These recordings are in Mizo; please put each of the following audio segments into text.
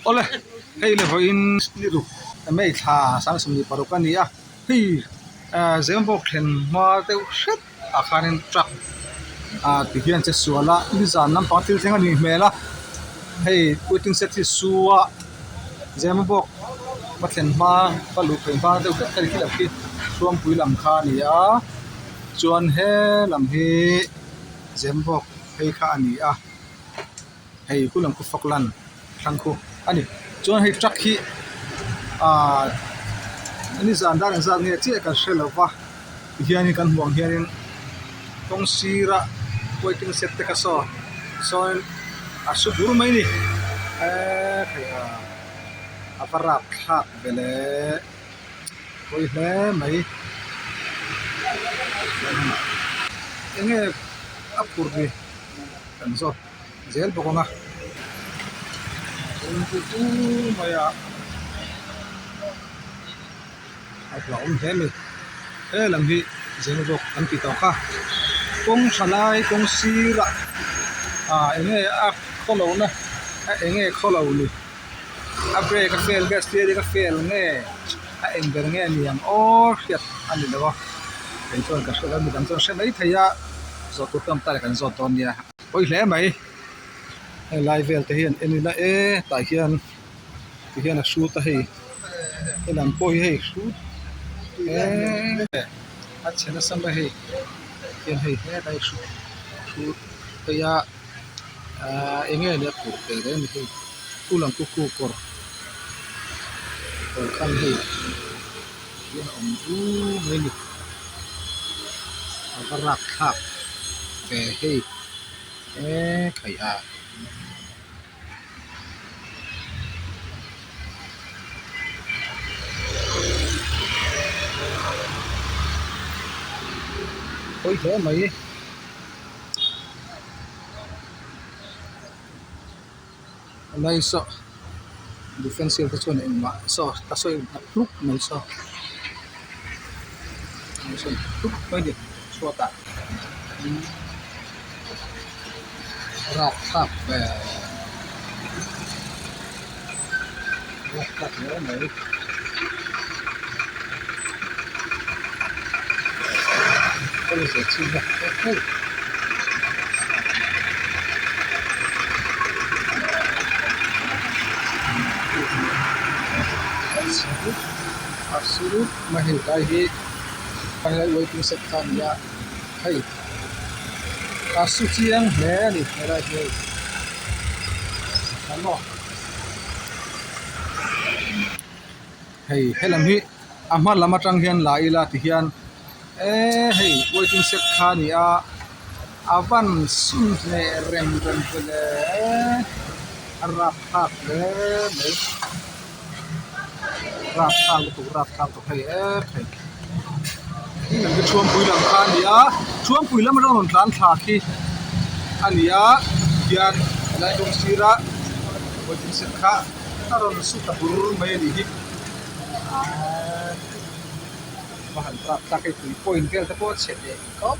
Awle hei le vawiin ni ruk May thla 26 a ni a hei ah Zembawk thlen hma deuh hret ah khanin truck ah ti hian che sual a nizan lampang thil thleng a nih hmel a hei waiting shed hi su a Zemabawk va thlen hma va luh phei hma deuh hret khi lam khi Thuampui lam kha a ni a chuan he lam hi Zemabawk phei kha a ni a hei khu lam khu Falkland thlang khu a ni chuan hei truck hi ahh nizan dar engzat nge chiah kan hre lo va tihianin kan hmuh ang hianin kawng sira waiting shed te kha saw sawn a su bur mai a ni eee hei a va rapthlak ve le pawi hle mai enge a phur ni kan zawt zel bawk ang a mai a a hlauhawm hle a ni he lam hi zeng zawk an ti tawh kha kawng tha lai kawng sirah ah eng nge a khaw na a eng nge khaw lo ni a brake a fail nge steering a fail nge a eng ber nge ni ang aw hriat a ni lo a kei chuan ka hre lo midang chuan hre mai thei a zawh tur tam tak kan zawt dawn nia pawi hle mai helai vel te hian en ila e tah hian. Tihian a hrut a hei helam pawh hi hei hrut eee a chhe nasa mai hei hian hei helai hrut hrut phei a ahh eng nge nia phurh ve reng ni hei khu lam khu khu kawr kawr khan hei hian a awm bur mai a ni a va rapthlak ve hei eee khaih a. Pawi hle mai helai saw defensive te chuan engmah saw a sawi hnap hlup mai saw a sawi hlup mai a ni chhuatah. Rapthlak ve rapthlak hle mai. Kawng zawh chhin a hei. A sur mai hei tlai hi waiting shed kha a ni a hei. A su chiang hle a ni helai hi hei a maw hei helam hi a hma lam atang hian la ila ti hian eee hei waiting shed kha a ni a a van sun hneh rem rem ve le a rapthlak hle mai rapthlak lutuk rapthlak lutuk hei eee hei. Thuampui lam kha a ni a Thuampui lam atang rawn tlan thla khi a ni a tihian helai kawng sira waiting shed kha a rawn su ta bur mai a nih hi aaa va han tlak tlak hei tui point vel te pawh a chhe leh khawp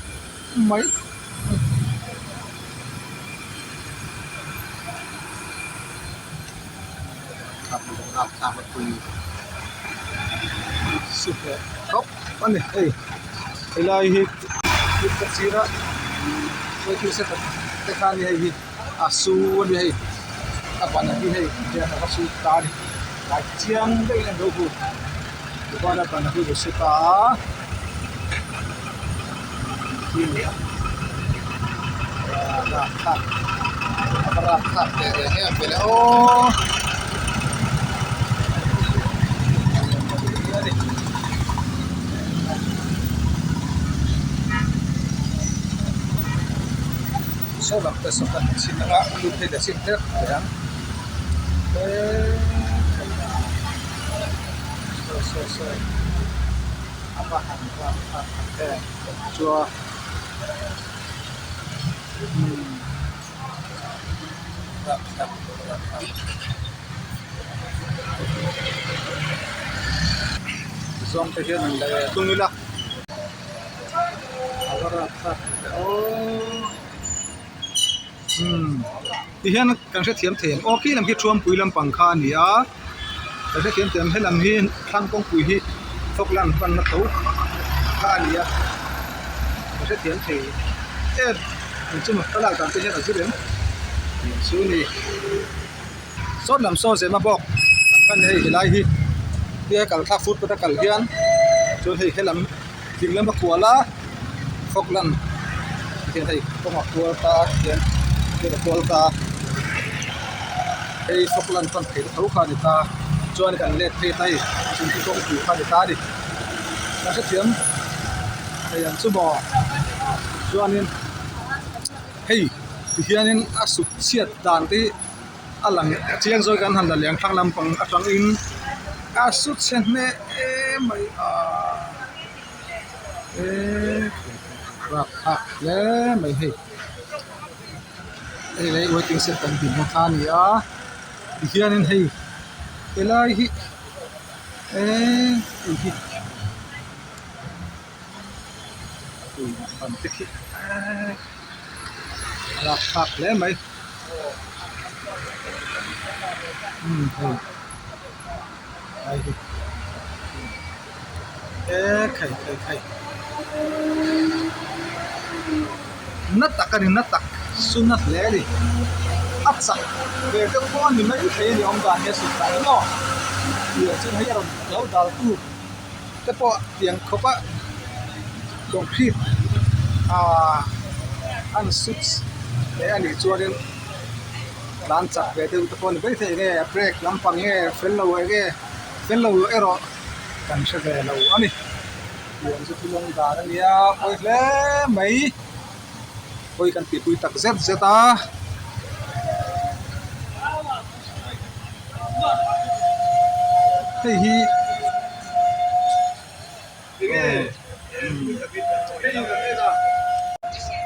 mai. Khawp a ni hei helai hi ka sira waiting shed te khan hei hi a su a ni hei a ban hi hei hian a va su ta a ni tlai chiang deuhin a lo hu tichuan a ban hi a su ta a khi a ni a rapthlak a va rapthlak teh reng em ve le aw. Saw lam te saw kan chhin anga lut phei leh chhin hlek thei ang eee. Saw saw saw a va han vak tak em chuan umm tak tak tak tak zawng te hian an la tung ila a va rapthlak ve aw umm ti hian kan hrethiam thei ang aw khi lam khi thuampui lampang kha a ni a kan hrethiam thei ang helam hi thlang kawngpui hi Falkland panna tho kha a ni a kan hrethiam thei em ang chu maw thlalak dan te hian a zir em tih chu a ni sawt lam saw zema bawk lam khan hei helai hi tia kal thlak footpath a kal hian chuan hei helam ding lama kual a Falkland hian hei kawng a kual ta a tihian gate a kual ta a hei Falkland pan phei tho kha a ni ta chuan kan let phei ta hei chungte kawngpui kha a ni ta a ni ka hrethiam thei ang chu maw chuanin hei tihianin a suk chhiat dan te hi a lang chiang zawk an han la leh ang thlang lampang atangin a su chhe hneh em mai a eee rapthlak hle mai hei hei lai waiting shed kan tih hma kha a ni a tihianin hei helai hi eee hei hi ban te khi eee a rapthlak hle mai umm hei lai hi eee khai khai khai na tak a ni na tak suna hle a ni a chak ve deuh pawh a ni mai thei a ni awm dan hi a sut dan hi maw tiang chuan hei a rawn lo dal tu te pawh tiang khawp a concrete ahh an sut leh a nih chuanin tlan chak ve deuh te pawh a ni maithei enge brake lampang nge fel lo enge fel lo erawh kan hre ve lo a ni tiang chu thil awm dan a nia pawi hle mai pawi kan tihpui tak zet zet a. Hei hi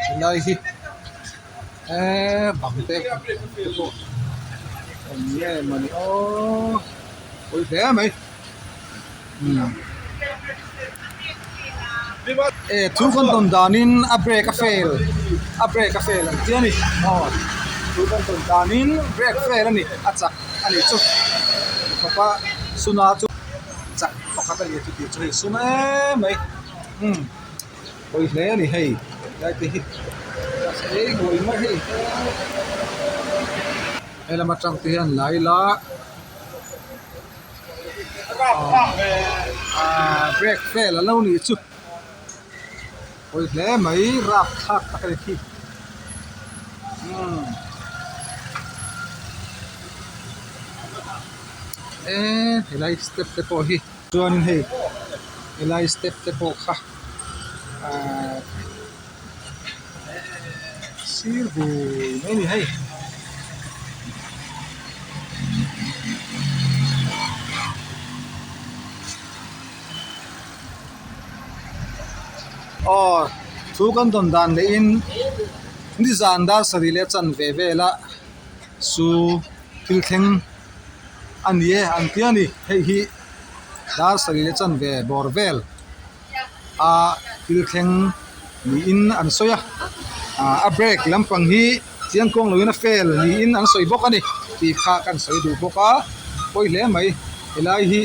helai hi eee bang te pawh awm nge mawni aw pawi hle mai e thu kan tawn danin a brake a fail a brake a fail ang chiah a ni aw thu kan tawn danin brake fail a ni a chak a ni chu khawpa suna chu chak pakhat a ni chu tih chu hei sum em mai umm pawi hle a ni hei helai te hi ei buai mai hei helam atang te hian lai la. Ahh brake fail a lo nih chu pawi hle mai rapthlak tak a ni khi umm eee helai step te pawh hi chuanin hei helai step te pawh kha ahh sir bui mai a ni hei. Aw thu kan dawn dan leh in nizan dar sarih leh chan ve vel a su thil thleng a ni e an tia ni hei hi dar sarih leh chan ve bawr vel. a thil thleng niin an sawi a ah a brake lampang hi chiang kuang loin a fail niin an sawi bawk a ni tih kha kan sawi duh bawk a pawi hle mai helai hi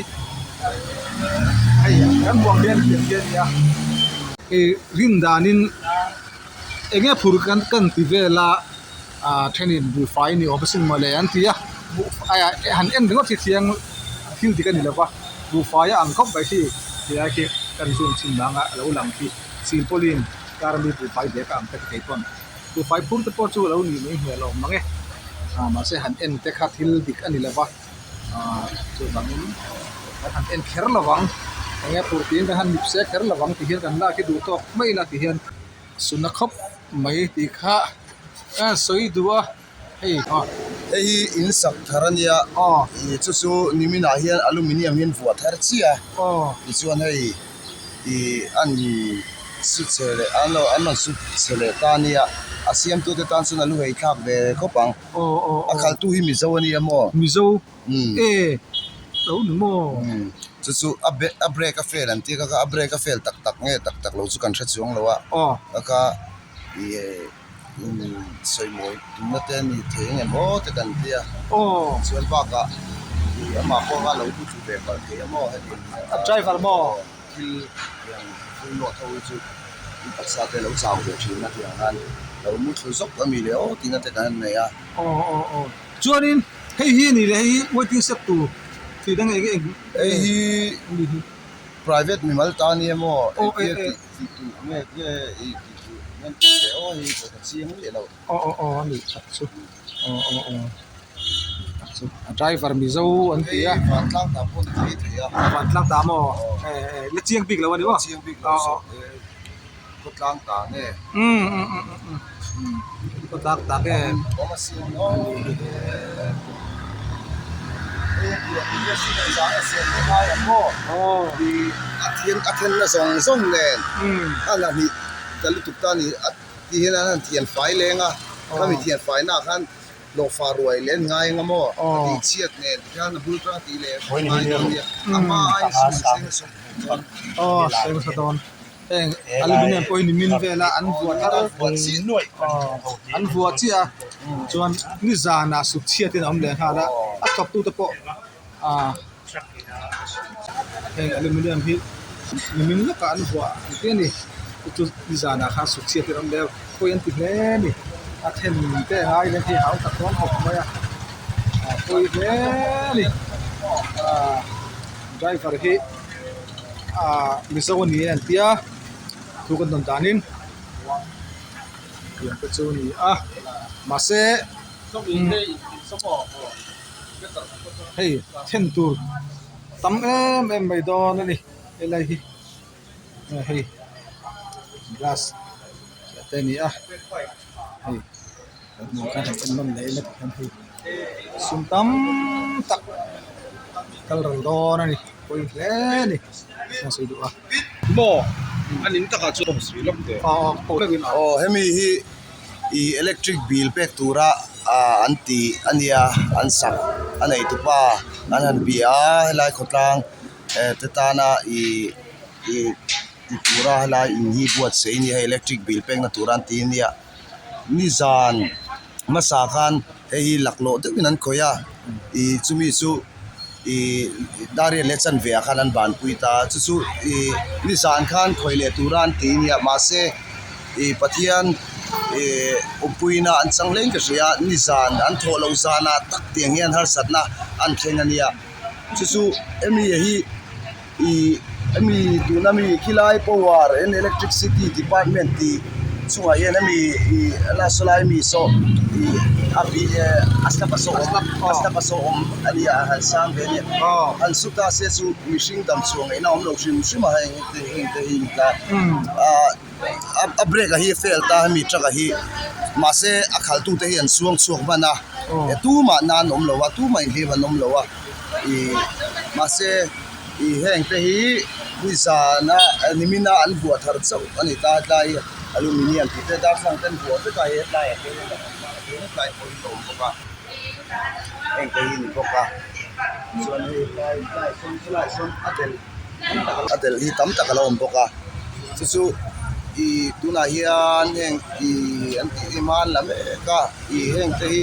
hei kan hmuh ang hian tiang hi a ni a ih rin danin eng nge phur kan kan ti vel a ah thenin buhfai ni awm asin mawle an ti a buhfai ah han en ringawt hi thiang thil dik a ni lova buhfai a ang khawp mai khi helai khi kan zoom chhin vang a lo lang khi silpawlin kar ami buhfai bag a ang te thei pawn buhfai phur te pawh chu a lo nih mai hmel awm mang e ah mahse han en te kha thil dik a ni lova ah chuvangin kan han en kher lovang eng nge phur tiin kan han mip se kher lovang ti hian kan lak hi duh tawk mai ila ti hian. Suna khawp mai tih kha a sawi duh a hei aw. Hei hi in sak thar a nia, chu chu niminah hian aluminium hi an vuah thar chiah a, tichuan hei ih an su chhe leh an lo an rawn su chhe leh ta a nia, a siamtute tan chuan a lu hei thlak ve khawp ang, a khaltu hi Mizo a nia maw? Mizo e lo ni maw? Chu chu a a brake a fail an tih kha kha a brake a fail tak tak nge tak tak lo chu kan hre chuang lo a, kha kha ih. Sawimawi tumna te a ni thei ang em aw te kan ti a. Chuan bakah ih amah pawh kha a lo bu thlu ve palh thei a maw hetiang hian a driver maw thil tiang thil nawh tho hi chu in taksa te lo chau ve thin a tiang khan lo mu thlu zawk a mi le aw tihna te kan nei a. Aw aw aw chuanin hei hi a ni le hei hi waiting shed tur tih dang eng eng hei hi private mimal ta a nia maw engtia tih tih tur nge nge ih tih tur nge tih leh aw hei ka chiang miah lo. Aw aw aw a nih tak chu aw aw aw tak chu a driver mizo an ti a. Hei vantlang ta pawh ni thei thei a. Vantlang ta maw e e la chiang bik lo a ni maw. Chiang bik lo saw e khawtlang ta nge. Um um um um khawtlang ta nge. Awm a sin aw. Hei a piah tih hi a hrilh ang zang a siam leh ngai ang maw. Aw. A then a thenna zawng zawng nen a la hnih ta lutuk ta a ni a ti hian an han thian fai leng a khami thian fai naah khan hlawhfa ruai leh an ngai ang a maw a tih chhiat nen tikhian a bul tang a tih leh ngai dawn a nia a hma aiin sum an seng nasa dawn. Aw seng nasa dawn heng aluminium pawh hi nimin vela an vuah thar an vuah chiah a chuan nizanah sut chhiat in a awm leh nghal a a thawktute pawh. Ah heng aluminium hi nimin lawkah an vuah ang tih a ni chu chu nizanah khan sut chhiat hi a awm leh a pawi an ti hle a ni a then te a ngai hian hei hau tak dawn khawp mai a ah pawi hle a ni ah driver hi ah mizo a ni e an tia thu kan dawn danin tiang te chu a ni a mahse. Hei then tur tam em em mai dawn a ni helai hi hei glass te a ni a hei kan hmuh khan han en nawn leh ila tikhian hei sum tam tak kal ral dawn a ni pawi hle a ni a sawi duh a. Maw a ning takah chuan Aw hemi hi ih electric bill pek tura ah an tih a nia an sak a nei tupa an han bia a helai khawtlang eh te tana ih ih ti tura helai in hi buatsaih a ni a hei electric bill pekna tura an ti a nia nizan hmasa khan hei hi laklawh deuhin an khawih a ih chumi chu ih dariat leh chanve ah khan an banpui ta a chu chu ih nizan khan khawih leh tura an ti a nia mahse ih Pathian ih awmpuina an chang hle in ka hria a nizan an thawh loh zanah tak tiang hian harsatna an thleng a nia chu chu hemi hi ih hemi tuna mi khilai power and electricity department tih chungah hian hemi ih la sawlai mi saw ih a bih eh a slab a saw awm a slab a saw awm a nia a han sang ve a nia han su ta se chu mihring dam chhuah ngaihna a awm lo hrim hrim a heng heng te hi a ni ta ah a brake a hi a fail ta hemi truck a hi mahse a khalh tute hi an suang chhuak hman a tumah nan awm lo a tumah inhlim an awm lo a ih mahse ih heng te hi nizana nimina an vuah thar chauh a ni ta hetlai hi aluminium tih te darthlalang te an vuah vek a hetlai ah hian hetlai pawh hi a awm bawk a heng te hi a ni bawk a chuan hei tlai tlai sawn helaiah sawn a del a del hi tam tak a lo awm bawk a chu chu ih tunah hian heng ih an tih hi hman la mek a ih heng te hi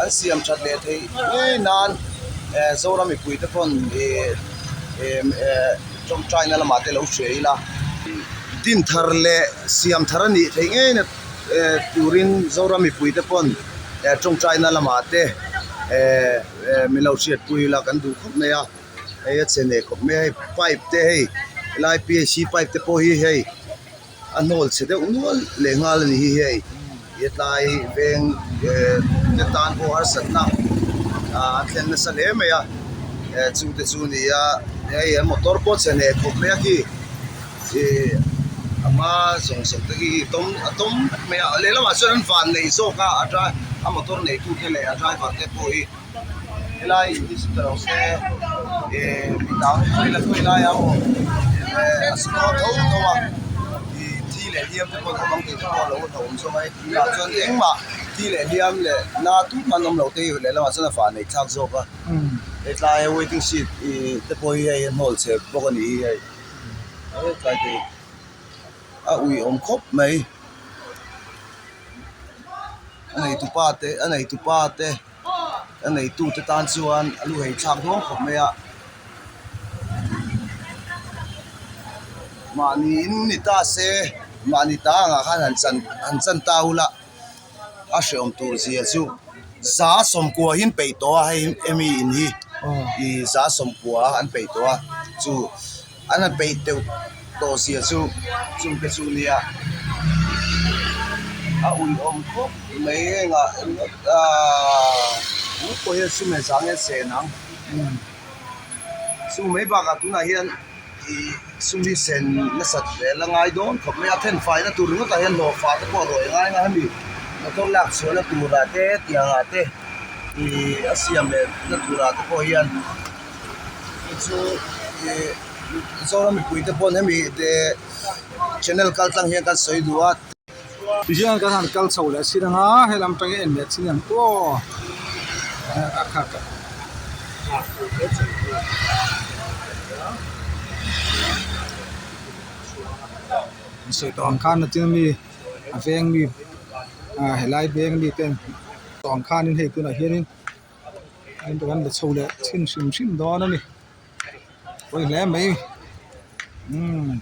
an siam that leh theih ngei nan eh Zoram mipui te pawn ih eh tawngtai na lamah te lo hria ila din thar leh siam thar a nih theih ngei na eh turin Zoram mipui te pawn eh tawngtai na lamah te eh min lo hriatpui ila kan duh khawp mai a. Hei a che nei khawp mai a hei pipe te hei helai P H C pipe te pawh hi hei a hnawl chhe deuh nual leh nghal a ni hi hei hetlai veng eh te tan pawh harsatna ah a thlen nasa hle mai a eh chungte chu a ni a hei an motor pawh a che nei khawp mai a khi ih a hma zawng zawng te khi tawm a tawm vek mai a lehlamah chuan an van nei zawk a a. A motor neitute leh a driver te pawh hi helai in hi su ta lo se eh midang khawi la khawi laia maw eh a su dawn tho tho a ih thi leh hliam te pawh an awm ang tih te pawh a lo hlauhawm zawk a hei tunah chuan engmah thi leh hliam leh na tumah an awm lo te hi lehlamah chuan a vah neih thlak zawk a hetlai waiting seat ih te pawh hi hei a hnawl chhe bawk a ni hi hei hetlai te hi a uiawm khawp mai. A neitupa te a neitupa te a neitute tan chuan a lu hei thlak dawn khawp mai a mahni in ni ta se mahni ta angah khan han chan han chan ta ula a hreawm tur zia chu za sawmkua hi an peih tawh a hei hemi in hi ih za sawmkua an peih tawh a chu. An han peih deuh tawh zia chu chung te chu nia a uiawm khawp mai engah aaa ringawt pawh hian sum leh zang hian sen ang chu mai bakah tunah hian ih sum hi sen nasat vel a ngai dawn khawp mai a then faina tur ringawtah hian hlawhfa te pawh rawih a ngai ang a hemi motor lak chhuahna turah te tiangah te ih a siam leh na turah te pawh hian. Chu ih Mizoram mipui te pawn hemi te channel kal tlang hian kan sawi duh a. Tihian kan han kal chho leh chin anga helam atangin en leh chin ang aw a kha ka sawi tawh ang khan a mi a veng mi ah helai veng mi ten tawh ang khanin hei tunah hianin. Kan la chho leh chhin hrim hrim dawn a ni pawi hle mai umm.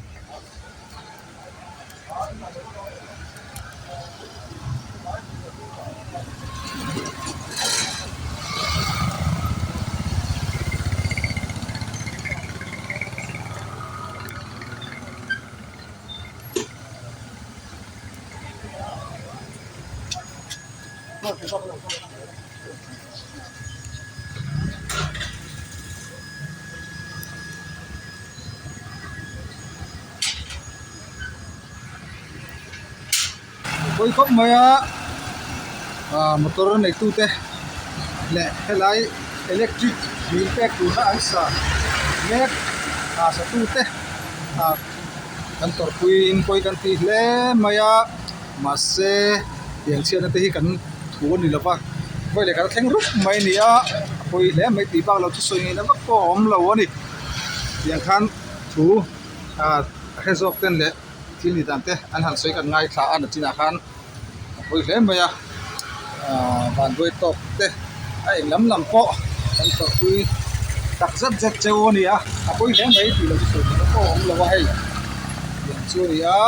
Pawi khawp mai a ah motor neitu te leh helai electric bill pek tura an sa mek ah satu te ah kan tawrhpui in pawi kan ti hle mai a mahse tiang chhiatna te hi kan thu a ni lo va vawi leh khat a thleng rup mai a ni a a pawi hle mai tih bak lo chu sawi ngaihna vak pawh a awm lo a ni tiang khan thu ah a hre zawk ten leh thil ni dan te an han sawi kan ngaithla a nachinah khan a pawi hle mai a ah vanduai tawk te a eng lam lam pawh kan tawrhpui tak zet zet cheu a ni a a pawi hle mai tih lo chu sawi ngaihna pawh a awm lo a hei tiang chu a ni a.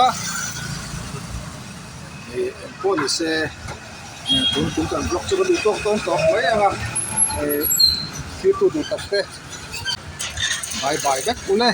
Ih eng pawh ni se tun tum kan vlog chu ka duh tawk dawn tawh mai ang a ih thil tu duh tak te bye bye vek ule.